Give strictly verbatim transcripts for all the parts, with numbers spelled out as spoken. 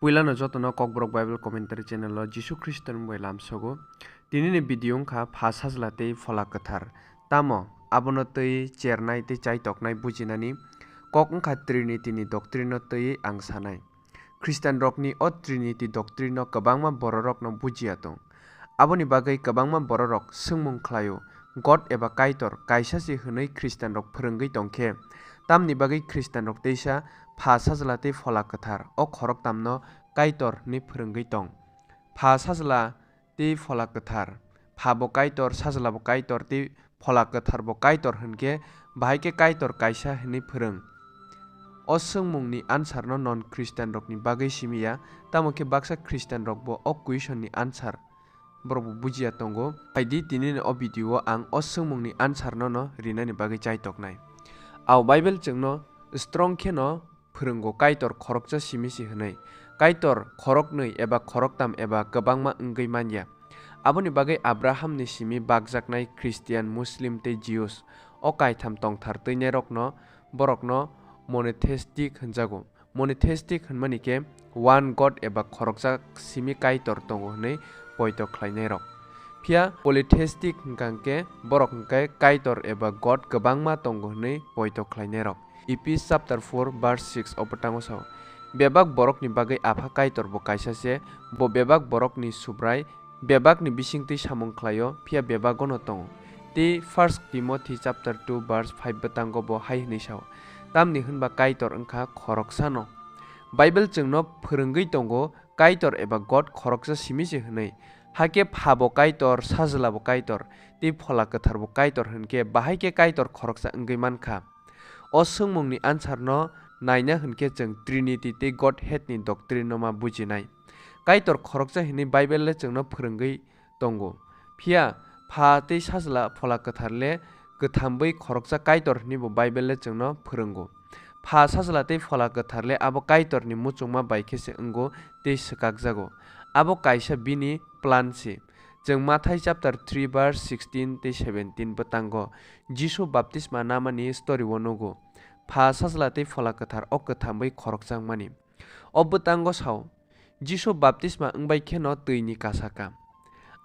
Puilano jotono Kokborok Bible Commentary channel o Jisu Khristo ni bai lamsogo. Tini ni video wngkha Pha Sajla tei Phola Kwthar. Tamo abono twi chernai tei chaitoknai bujinani kok wngkha Trinity ni doctrine no twiwi ang sanai. Christian rokni o Trinity doctrine no kwbangma bororokno bujiya tong. Aboni bagwi kwbangma bororok swngmung khlaio, God eba Kaitor kaisa se hwnwi Christian rok phwrwngwi tong khe, tamni bagwi Christian rok teisa Pha Sajla tei Phola Kwthar o khoroktamno Kaitor hwnwi phwrwngwi tong. Pha Sajla tei Phola Kwthar. Pha bo Kaitor, Sajla bo Kaitor tei Phola Kwthar bo Kaitor hwn khe, bahai khe Kaitor kaisa hwnwi phwrwng? O swngmungni answer no non Christian rokni bagwi simi ya, tamo khe baksa Christian rok bo o question ni answer borok bo bujiya tongo. Phaidi tini ni o video o ang o swngmungni answer no no rinani bagwi chaitoknai. Ao Bible chwngno strong khe no phwrwngo Kaitor khoroksa simi se hwnwi. Kaitor khoroknwi eba khoroktam eba kwbangma wngwi man ya. Aboni bagwi Abrahamni simi bakjaknai Christian, Muslim tei Jews o kaitham tongthar twinairokno borokno monotheistic hwnjago. Monotheistic hwnmani khe one God eba khoroksa simi Kaitor tongo hwnwi poito khlainairok. Phiya polytheistic hwnkha hwnkhe borok hwnkhe Kaitor eba God kwbangma tongo hwnwi poito khlainairok. Ephes chapter four verse six o bwtango sao, bebak borokni bagwi Apha Kaitor bo kaisa se, bo bebak borokni Subrai, bebakni bisingtwi samung khlaio, phiya bebagono tongo. Tei First Timothy chapter two verse five bwtango bo hai hwnwi sao, tamni hwnba Kaitor wngkha khoroksano. Bible chwngno phwrwngwi tongo, Kaitor eba God khoroksa simi se hwnwi. Hakhe Pha bo Kaitor, Sajla bo Kaitor, tei Phola Kwthar bo Kaitor hwn khe, bahai khe Kaitor khoroksa wngwi man kha? O swngmungni answer no naina hwn khe chwng Trinity tei Godhead ni doctrine no ma bujinai. Kaitor khoroksa hwnwi Bible le chwngno phwrwngwi tongo. Phiya Pha tei Sajla Phola Kwthar le kwthambwi khoroksa Kaitor hwnwi bo Bible le chwngno phwrwngo. Pha, Sajla tei Phola Kwthar le abo Kaitorni muchungma bai khe se wngo tei swkakjago. Abo kaisa bini plan se. Chwng Mathai chapter three verse sixteen tei seventeen bwtango Jisu baptisma namani story o nugo. Pha, Sajla tei Phola Kwthar o kwthambwi khoroksa wngmani. O bwtango sao, Jisu baptisma wngbai kheno twini kasaka.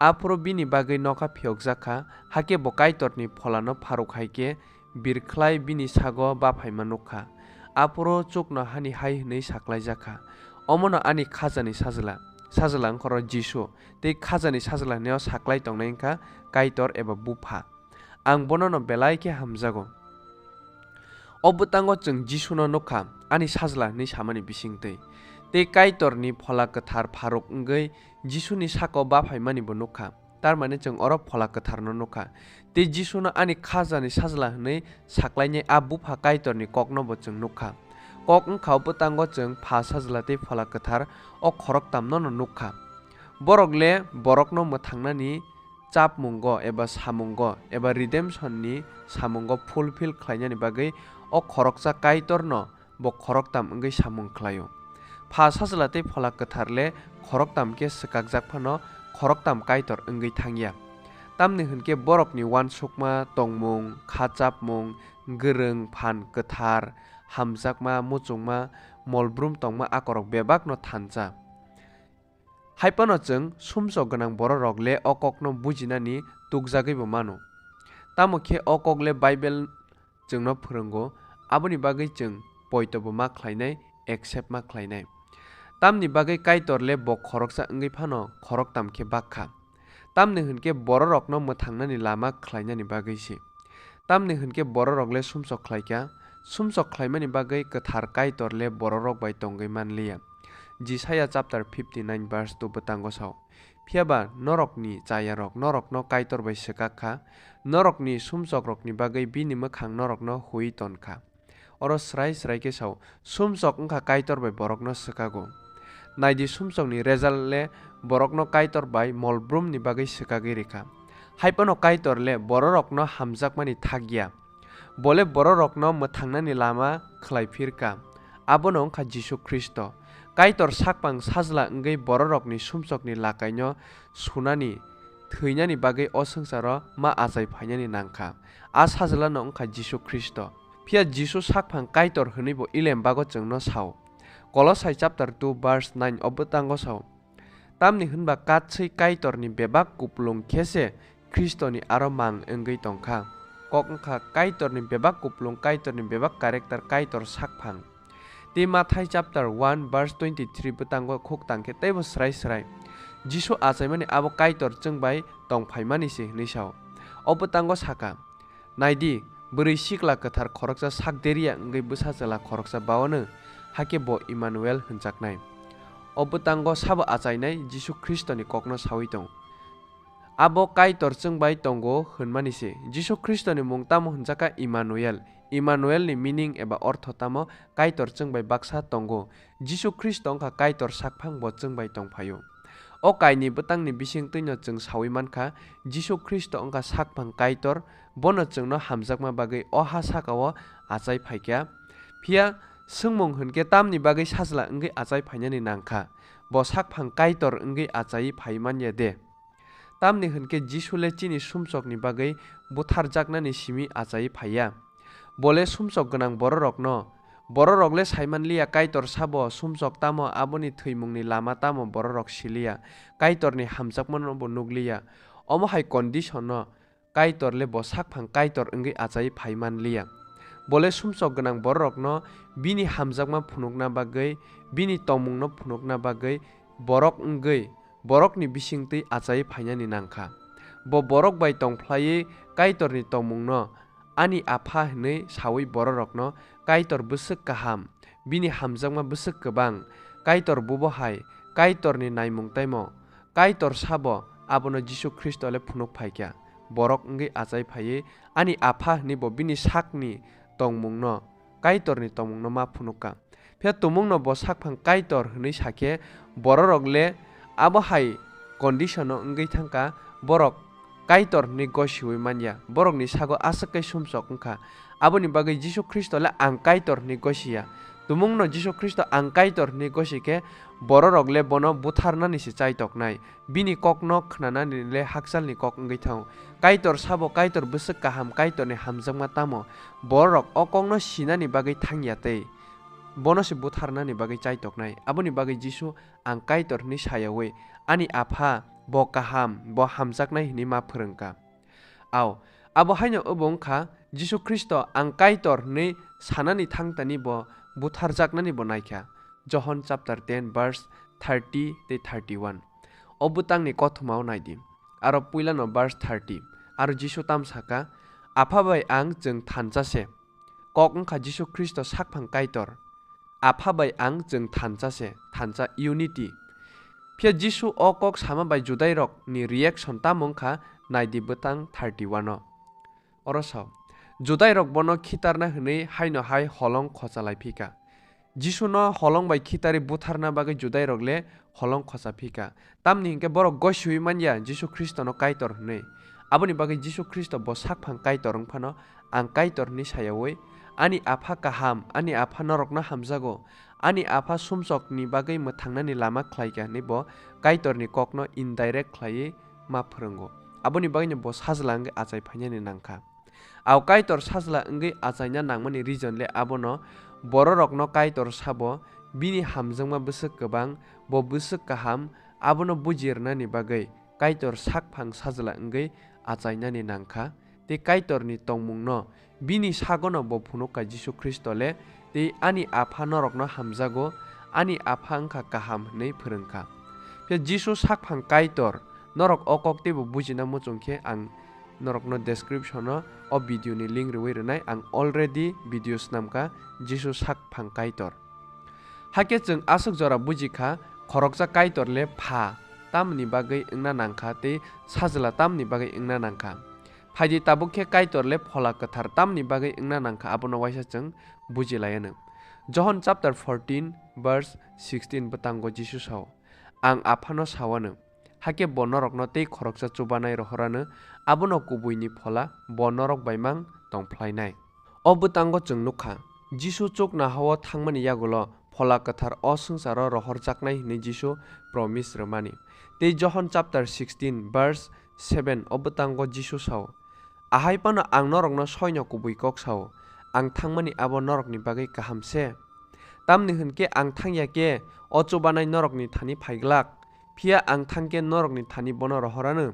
Aphuru bini bagwi nokha phiyokjak kha, hakhe bo Kaitorni Pholano pharuk hai khe birkhlai bini sago baphaima nuk kha. Aphuru chukno hani hai hwnwi saklaijak kha, "Omono ani khajani sajla." Sajla wngkhoro Jisu, tei khajani sajla hwnwi o saklai tongnai wngkha Kaitor eba Bupha. Ang bonono belai khe hamjago. O bwtango chwng Jisuno nukha, ani sajla hwnwi samani bisingtwi. Tei Kaitorni Phola Kwthar pharuk wngwi Jisuni sakao baphaimanibo nukha. Tar mane chwng oro Phola Kwtharno nukha. Tei Jisuno ani khajani sajla hwnwi saklainai a Bupha Kaitorni koknobo chwng nukha. Kok wngkha o bwtango chwng Pha, Sajla tei Phola Kwthar o khoroktamnono nukha. Borok le borokno mwthangnani chapmungo eba samungo eba redemption ni samungo fulfill khlainani bagwi o khoroksa Kaitorno bo khoroktam wngwi samung khlaio. Pha, Sajla tei Phola Kwthar le khoroktam khe swkakjak phano khoroktam Kaitor wngwi thangya. Tamni hwnkhe borokni uansukma, tongmung, kha chapmung, gwrwng, phan kwthar, hamjakma, muchungma, molbrum tongma akorok bebakno thansa. Hai phano chwng sumsok gwnang bororok le o kokno bujinani tukjagwibo mano. Tamo khe o kok le Bible chwngno phwrwngo, aboni bagwi chwng poitobo ma khlainai, accept ma khlainai. Tamni bagwi Kaitor le bo khoroksa wngwi phano khoroktam khe bak kha. Tamni hwnkhe bororokno mwthangnani lama khlainani bagwi se. Tamni hwnkhe bororok le sumsok khlaikha, sumsok khlaimani bagwi kwthar Kaitor le bororok bai tongwi manliya. Jisaiya chapter fifty nine verse two bwtango sao, "Phiya ba norokni chayarok norokno Kaitor bai swkak kha, norokni sumsokrokni bagwi bini mwkhang norokno hui ton kha." Oro srai srai khe sao, sumsok wngkha Kaitor bai borokno swkago. Naidi, sumsokni result le borokno Kaitor bai molbrumni bagwi swkagwi rikha. Hai phano Kaitor le bororokno hamjakmani thakya. Bo le bororokno mwthangnani lama khlai phir kha. Abono wngkha Jisu Khristo. Kaitor sakphang sajla wngwi bororokni sumsokni lakaino sunani, thwinani bagwi o swngcharo ma achai phainani nang kha. A sajlano wngkha Jisu Khristo. Phiya Jisu sakphang Kaitor hwnwibo Ilembago chwngno sao, Kolosai chapter two verse nine o bwtango sao, "Tamni hwnba katswi Kaitorni bebak kuplung khe se Khristoni aro mang wngwi tongkha." Kok wngkha Kaitorni bebak kuplung, Kaitorni bebak character, Kaitor sakphang. Tei Mathai chapter one verse twenty-three bwtango khuk tangkhe teibo srai srai Jisu achaimani abo Kaitor chwng bai tongphaimani se hwnwi sao. O bwtango saka, "Naidi, bwrwi sikla kwthar khoroksa sak deriya wngwi bwsa chwla khoroksa baono, hakhe bo Immanuel hwnjaknai." O bwtango sabo achainai Jisu Khristoni kokno saui tongo. Abo Kaitor chwng bai tongo hwnmani se. Jisu Khristoni mung tamo hwnjakha Immanuel. Immanuelni meaning eba ortho tamo? Kaitor chwng bai baksa tongo. Jisu Khristo wngkha Kaitor sakphang, bo chwng bai tongphaio. O kaini bwtangni bisingtwino chwng saui mankha, Jisu Khristo wngkha sakphang Kaitor, bono chwngno hamjakma bagwi o ha sakao achai phaikha. Phiya swngmung hwnkhe tamni bagwi sajla wngwi achai phainani nangkha? Bo sakphang Kaitor wngwi achai phai manya de? Tamni hwnkhe Jisu le chini sumsokni bagwi butharjaknani simi achai phaiya. Bo le sumsok gwnang bororokno. Bororok le sai man liya Kaitor sabo, sumsok tamo, aboni thwimungni lama tamo bororok si liya. Kaitorni hamjakmano bo nuk liya. Omo hai condition-o Kaitor le bo sakphang Kaitor wngwi achai phai man liya. Bo le sumsok gwnang bororokno bini hamjakma phunukna bagwi, bini tongmungno phunukna bagwi borok wngwi borokni bisingtwi achai phainani nangkha. Bo borok bai tongphlaiwi Kaitorni tongmungno "Ani Apha" hwnwi saui bororokno Kaitor bwswk kaham, bini hamjakma bwswk kwbang, Kaitor bubo hai, Kaitorni naimung taimo, Kaitor sabo abono Jisu Khristo le phunuk phaikha. Borok wngwi achai phaiwi "Ani Apha" hwnwi bo bini sakni tongmungno, Kaitorni tongmungno ma phunukha. Phiya tumungno bo sakphang Kaitor hwnwi sakhe, bororok le abo hai condition-o wngwi thangkha, borok Kaitor hwnwi gosiui manya, borokni sago aswk khe sumsok wngkha. Aboni bagwi Jisu Khristo le "Ang Kaitor" hwnwi gosiya. Tumungno Jisu Khristo "Ang Kaitor" hwnwi gosi khe, bororok le bono butharnani se chaitoknai. Bini kokno khnanani le hakchalni kok wngwi thango. Kaitor sabo, Kaitor bwswk kaham, Kaitorni hamjakma tamo? Bororok o kokno sinani bagwi thangya tei bono se butharnani bagwi chaitoknai. Aboni bagwi Jisu "Ang Kaitor" hwnwi sayaui, "Ani Apha, bo kaham, bo hamjaknai" hwnwi ma phwrwngkha. Ao, abo haino obo wngkha Jisu Khristo "Ang Kaitor" hwnwi sanani thangtani bo butharjaknani bo naikha. Johon chapter ten verse thirty tei thirty-one. O bwtangni kothomao naidi. Aro puilano verse thirty. Aro Jisu tam saka, "Apha bai ang chwng thansa se." Kok wngkha Jisu Khristo sakphang Kaitor. "Apha bai ang chwng thansa se," thansa, unity. Phiya Jisu o kok sama bai Judairokni reaction tamo wngkha, naidi bwtang thirty-one-o. Oro sao, Judairok bono khitarna hwnwi haino hai holong khocha lai phika. Jisuno holong bai khitarwi butharna bagwi Judairok le holong khocha phika. Tamni hwnkhe borok gosiui manya Jisu Khristono Kaitor hwnwi. Aboni bagwi Jisu Khristo bo sakphang Kaitor wng phano, "Ang Kaitor" hwnwi sayaui, "Ani Apha kaham, ani Apha norokno hamjago, ani Apha sumsokni bagwi mwthangnani lama khlaikha" hwnwi bo Kaitorni kokno indirect khlaiwi ma phwrwngo. Aboni bagwino bo sajla wngwi achai phainani nangkha. Ao Kaitor sajla wngwi achaina nangmani reason le abono, bororokno Kaitor sabo, bini hamjakma bwswk kwbang, bo bwswk kaham, abono buji rwnani bagwi Kaitor sakphang sajla wngwi achainani nangkha. Tei Kaitorni tongmungno bini sagono bo phunukha Jisu Khristo le, tei "Ani Apha norokno hamjago, ani Apha wngkha kaham" hwnwi phwrwngkha. Phiya Jisu sakphang Kaitor, norok o kok teibo bujina muchung khe ang norokno description-o o video-ni link rwui rwnai, ang already video snamkha Jisu sakphang Kaitor. Hakhe chwng aswk jora bujikha, khoroksa Kaitor le Pha tamni bagwi wngna nangkha tei Sajla tamni bagwi wngna nangkha. Phaidi tabuk khe Kaitor le Phola Kwthar tamni bagwi wngna nangkha, abono waisa chwng bujilaianw. Johon chapter fourteen verse sixteen bwtango Jisu sao, "Ang Aphano sawanw, hakhe bo norokno tei khoroksa chubanai rohorano, abono kubuini Phola, bo norok bai mang tong phlainai." O bwtango chwng nukha, Jisu chuknoha-o thangmani yagulo Phola Kwthar o swngcharo rohorjaknai hwnwi Jisu promise rwmani. Tei Johon chapter sixteen verse seven o bwtango Jisu sao, "Ahai phano ang norokno soino kubui kok sao, ang thangmani abo norokni bagwi kaham se." Tamni hwn khe ang thang ya khe o chubanai norokni thani phai glak, phiya ang thang khe norokni thani bono rohor anw.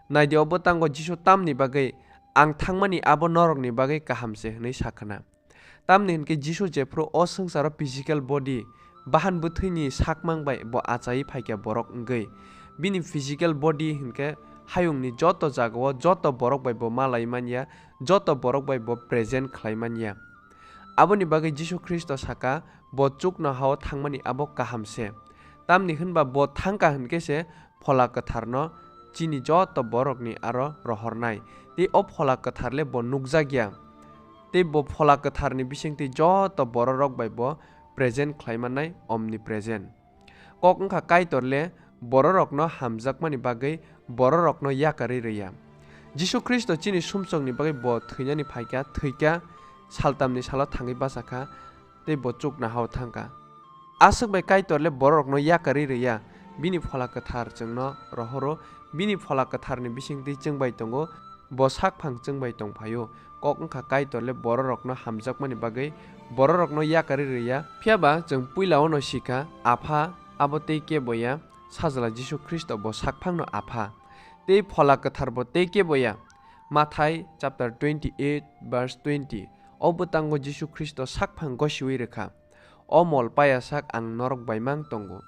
Nai di, o bwtango Jisu tamni bagwi ang thangmani abo norokni bagwi kaham se hwnwi sa khna. Tamni hwn khe Jisu jephru o swngcharo physical body, bahan bwthwini sakmang bai bo achaiwi phai kha borok wngwi. Bini physical body hwn khe hayungni joto jagao joto borok bai bo malai man ya, joto borok bai bo present khlai man ya. Aboni bagwi Jisu Khristo saka, bo chuknohao thangmani abo kaham se. Tamni hwn ba bo thang kha hwn khe se Phola Kwtharno chini joto borokni aro rohornai. Tei o Phola Kwthar le bo nukjak ya. Tei bo Phola Kwtharni bisingtwi joto bororok bai bo present khlai mannai, omnipresent. Kok wngkha Kaitor le bororokno hamjakmani bagwi bororokno yakarwi rw ya. Jisu Khristo chini sumsokni bagwi bo thwinani phai kha, thwi kha, saltamni salo thangwi bacha kha, tei bo chuknohao thang kha. Aswk bai Kaitor le bororokno yakarwi rw ya, bini Phola Kwthar chwngno rohoro, bini Phola Kwtharni bisingtwi chwng bai tongo, bo sakphang chwng bai tong phaio. Kok wngkha Kaitor le bororokno hamjakmani bagwi bororokno yakarwi rw ya. Phiya ba chwng puila-o no si kha, Apha abo tei kebo ya, Sajla Jisu Khristo bo sakphangno Apha, tei Phola Kwthar bo tei kebo ya. Mathai chapter twenty-eight verse twenty, o bwtango Jisu Khristo sakphang gosiwi rw kha. O mol paya sak ang norok bai mang tongo.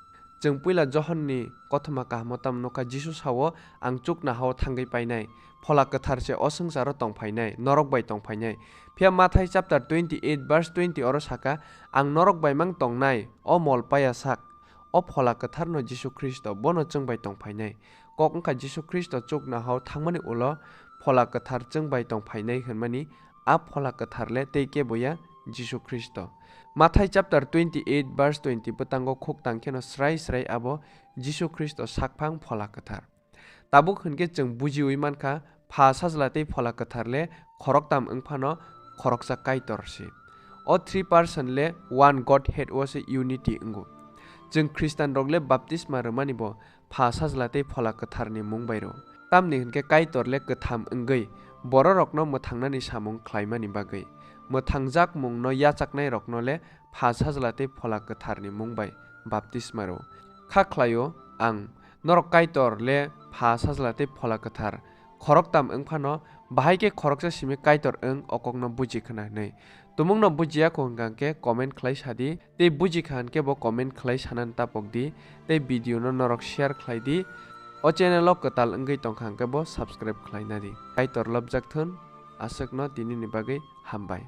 Chwng puila Johonni kothoma kahamo tamo nukha, Jisu sao, "Ang chuknohao thangwi painai, Phola Kwthar se o swngcharo tong phainai, norok bai tong phainai." Phiya Mathai chapter twenty-eight verse twenty oro saka, "Ang norok bai mang tongnai, o mol paya sak." O Phola Kwtharno Jisu Khristo, bono chwng bai tong phainai. Kok wngkha Jisu Khristo chuknohao thangmani ulo Phola Kwthar chwng bai tong phainai hwnmani, a Phola Kwthar le tei kebo ya, Jisu Khristo. Mathai chapter twenty-eight verse twenty bwtango khuk tang kheno srai srai abo Jisu Khristo sakphang Phola Kwthar. Tabuk hwn khe chwng bujiwi man kha, Pha Sajla tei Phola Kwthar le khoroktam wng phano khoroksa Kaitor se. O three person le one Godhead o se unity wngo. Chwng Khristanrok le baptisma rwmani bo Pha Sajla tei Phola Kwtharni mung bai rw. Tamni hwn khe Kaitor le kwtham wngwi bororokno mwthangnani samung khlaimani bagwi, mwthangjak mungno yachaknairokno le Pha Sajla tei Phola Kwtharni mung bai baptisma rw. Kha khlaio ang, norok Kaitor le Pha Sajla tei Phola Kwthar khoroktam wng phano, bahai khe khoroksa simi Kaitor wng, o kokno buji khna hwnwi. Tumungno bujiya kho hwnkha khe comment khlai sa di, tei buji kha hwn khe bo comment khlai sanani tapok di, tei video no norok share khlai di, o channel o kwtal wngwi tongkha hwn khe bo subscribe khlai na di. Kaitor lobjak thun, aswkno tinini bagwi hambai.